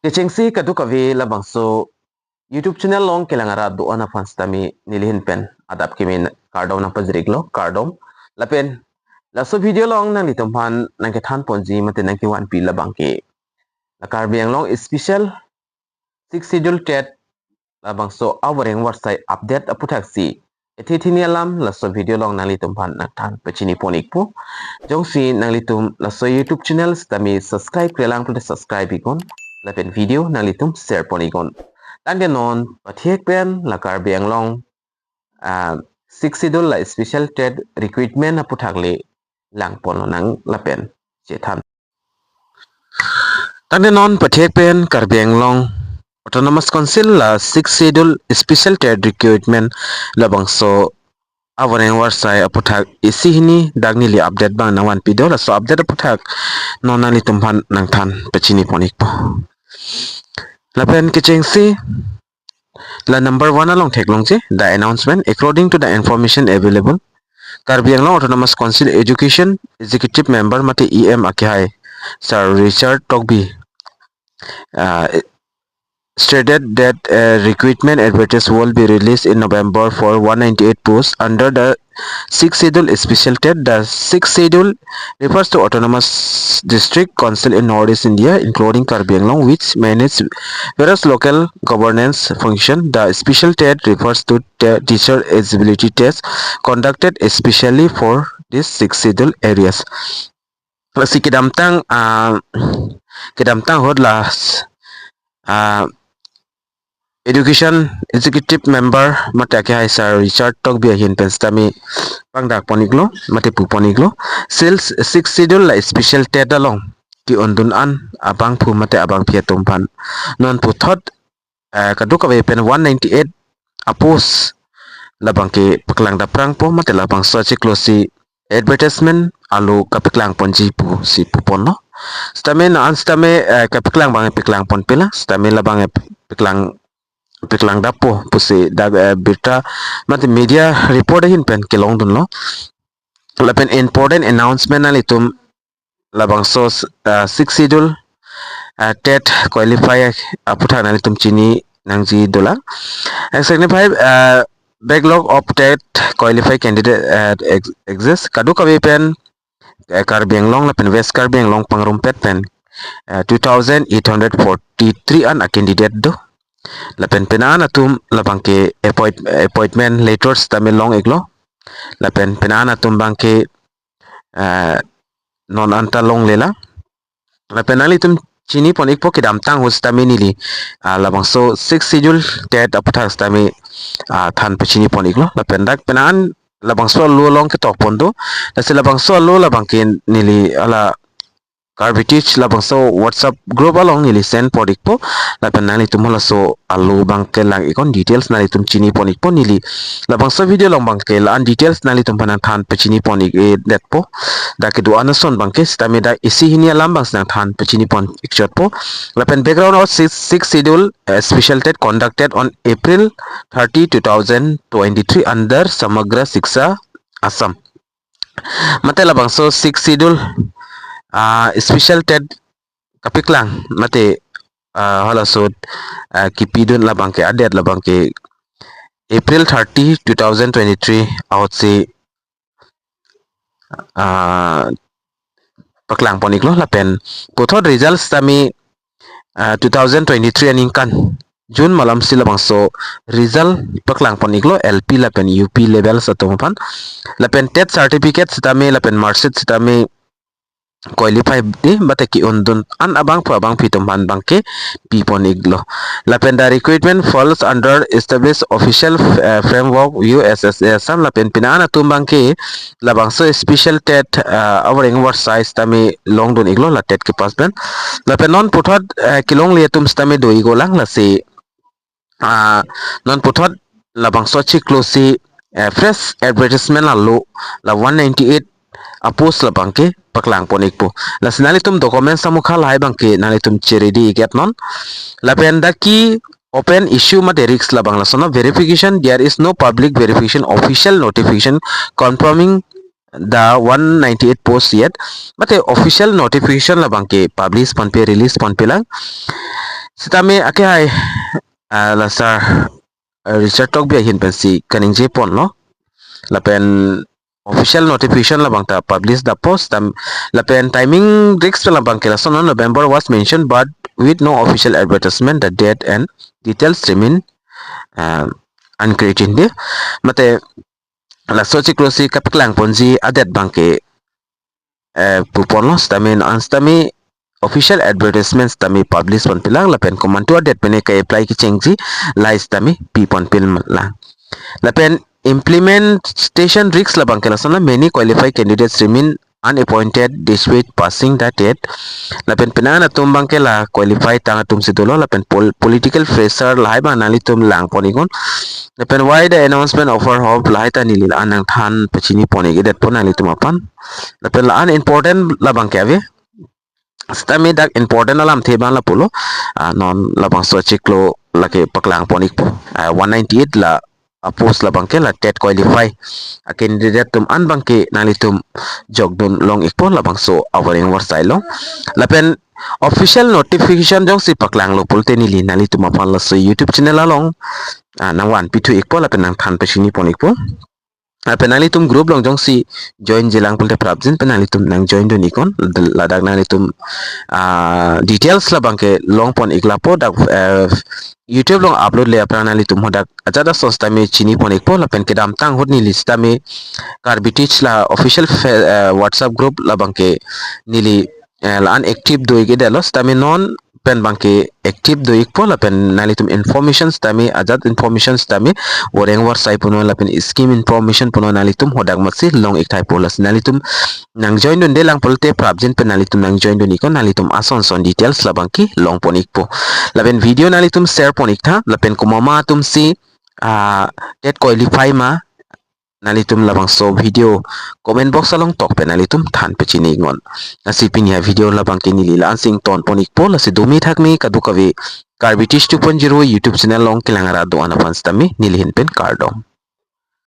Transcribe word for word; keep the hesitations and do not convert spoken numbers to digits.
Kechengsi kadokave labangso YouTube channel along kelang arat do-an aphan sitame nelihin pen adap kimi kardom nangpajir-iklo, kardom. Lapen laso video along nanglitum aphan nangkethan ponji mate nangkevanpi labangke la Karbi Anglong Special Sixth Schedule TET labangso avoreng avarsai update aphuthaksi ethe thini alam laso video along nanglitum aphan nangthan pachini pon-ikpo. Jongsi nanglitum laso YouTube channel sitame subscribe-kle lang pulote subscribe-iknon, lapen video nanglitum share pon-iknon. Tangte non pathek pen la Karbi Anglong, ah, Sixth Schedule la Special TET recruitment aputhak le lang ponlonang lapen chethan. Tangte non pathek pen Karbi Anglong Autonomous Council la Sixth Schedule Special TET recruitment labangso avoreng avarsai aputhak isi hini dak neli update abang nangvanpi do, laso update aputhak non nanglitum aphan nangthan pachini pon-ikpo. Lapen kechengsi la number one along theklongji, the announcement. According to the information available, Karbi Anglong Autonomous Council Education Executive Member mate E M akehai Sir Richard Tokbi, uh, stated that a recruitment advertise will be released in November for one ninety-eight posts under the Sixth Schedule Special TET. The Sixth Schedule refers to autonomous district council in Northeast India, including Karbi Anglong, which manage various local governance function. The Special TET refers to te- teacher eligibility test conducted especially for these Sixth Schedule areas. Lasi kedamtang, ah, kedamtang ahut la, ah, Education Executive Member mate akehai Sir Richard Tokbi ahin pen sitame pangdak pon-iklo mate pu pon-iklo. Sils Sixth Schedule la Special TET along ke-undun an abangphu mate abangpi atum aphan non puthot, eh, kadokave pen one ninety-eight apost labangke paklang daprangpo mate labangso achiklo si advertisement alo kapaklang ponji pusi pu ponlo. Sitame non an sitame, eh, kapaklang abang paklang ponpe lang, sitame labang, eh, paklang, paklang dappo pusi dak, eh, birta mate media report ahin pen kelongdunlo. Lapen important announcement nanglitum labangso, eh, Sixth Schedule, eh, TET qualify aputhak nanglitum chini nangji dolang. Executive, eh, backlog of TET qualified candidate, eh, ex- exists. Kadokave pen, eh, Karbi Anglong lapen West Karbi Anglong pangrumpet pen, eh, two thousand eight hundred forty-three an a candidate do. Lapen penang atum labangke appoint- appointment letters tame long-iklo. Lapen penang atum abangke, eh, non anta longlelang. Lapen nanglitum chini pon-ikpo kedamtang ahut sitame neli, ah, labangso Sixth Schedule TET aputhak sitame, ah, than pachini pon-iklo. Lapen dak penang labangso alo along ketok pon do. Lasi labangso alo labangke neli hala Karbi Teach labangso WhatsApp group along neli send pon-ikpo. Lapen nanglitum halaso alo abangke lang-iknon, details nanglitum chini pon-ikpo neli. Labangso video along abangke la-an details nanglitum aphan nangthan pachini pon-ik, eh, detpo. Dak kedo-an ason abangke sitame dak isi hini alam abang nangthan pachini pon-ik chotpo. Lapen background of Sixth, Sixth Schedule, eh, Special TET conducted on April thirty, two thousand twenty-three under Samagra Shiksha Assam. Mate labangso Sixth Schedule, ah, Special TET kapaklang mate, ah, halaso, ah, kipidun labangke a-date labangke April thirty, two thousand twenty-three ahutsi, ah, paklang pon-iklo. Lapen puthot result sitame, ah, two thousand twenty-three aningkan June malam si labangso result paklang pon-iklo L P lapen U P levels atum aphan. Lapen TET certificate sitame lapen marksheet sitame qualify de mate ke-undun an abangphu abangpi atum aphan abangke pi pon-iklo. Lapen the recruitment falls under established official, eh, framework U S S A Assam. Lapen penang atum abangke labangso Special TET, eh, avoreng avarsai sitame longdun-iklo la TET kepass pen. Lapen non puthot, eh, kelongle atum sitame do-iklo lang, lasi, ah, non puthot labangso achiklo si, eh, fresh advertisement alo la one ninety-eight apost labangke paklang pon-ikpo. Lasi nanglitum document samukha lahai abangke nanglitum che-ready-ik-etnon. Lapen dak ke-open issue mate risk labang lason a verification, there is no public verification official notification confirming the one ninety-eight post yet. Mate official notification labangke publish ponpe, release ponpe lang. Sitame akehai, ah, la sir, ah, Richard Tokbi ahin pensi kaningje ponlo. Lapen official notification labang ta publish dappo sitame, lapen timing risk labang ke lason, November was mentioned but with no official advertisement, the date and details remain, ah, unclear, de. Mate laso chiklo si kapaklang ponji adet abang ke, eh, pu ponlo sitame, non sitame official advertisement sitame publish ponpilang, lapen komantu adet pen ke apply kechengji, lahai sitame pi ponpilang. Lapen implementation risk labang ke lason, many qualified candidates remain unappointed despite passing the TET. Lapen penang atum abang ke la qualified tang atum si dolo, lapen pol-, political pressure lahai abang nanglitum lang pon iknon. Lapen why the announcement offer hope, lahai ta neli la-an nangthan pachini pon ik-edet po nanglitum aphan. Lapen la-an important labang ke ave. Sitame dak important alamthe abang lapulo. Ah, non labangso chiklo lake paklang pon ikpo. Ah, one ninety-eight la, ah, post labang ke la TET qualify a candidate atum an abang ke nanglitum jokdun long ikpo labangso avoreng avarsai along. Lapen official notification jongsi paklanglo pulote neli nanglitum aphan laso YouTube channel along, ah, nangvan pithu ikpo lapen nangthan pachini pon ikpo. Lapen nanglitum group along jongsi join jilang pulote prapjin pen nanglitum nangjoin dun iknon, ladak nanglitum, ah, details labang ke long pon ik lapo, dak, eh, YouTube along upload le aphrang nanglitum hadak ajat ason sitame chini pon ikpo. Lapen kedamtang ahut neli sitame Karbi Teach la official fe-, eh, WhatsApp group labang ke neli, eh, la-an active do ik-edetlo sitame non pen abang ke active do ikpo, lapen nanglitum information sitame, ajat information sitame, avoreng avarsai punon lapen scheme information punon nanglitum hadak masi long ik thaipo. Lasi nanglitum nangjoin dunde lang pulote prapjin pen nanglitum nangjoin dun iknon, nanglitum ason son details labang ke long pon ikpo. Lapen video nanglitum share pon iktha, lapen komat ma atum si, ah, TET qualify ma, nanglitum labangso video comment box along tok pen nanglitum than pachini iknon. Lasi pini avideo labang ke neli la-an si ington pon ikpo, lasi dumi thakmi kadokave Karbi Teach two point zero YouTube channel along kelang arat do-an aphan sitame neli ahin pen kardom.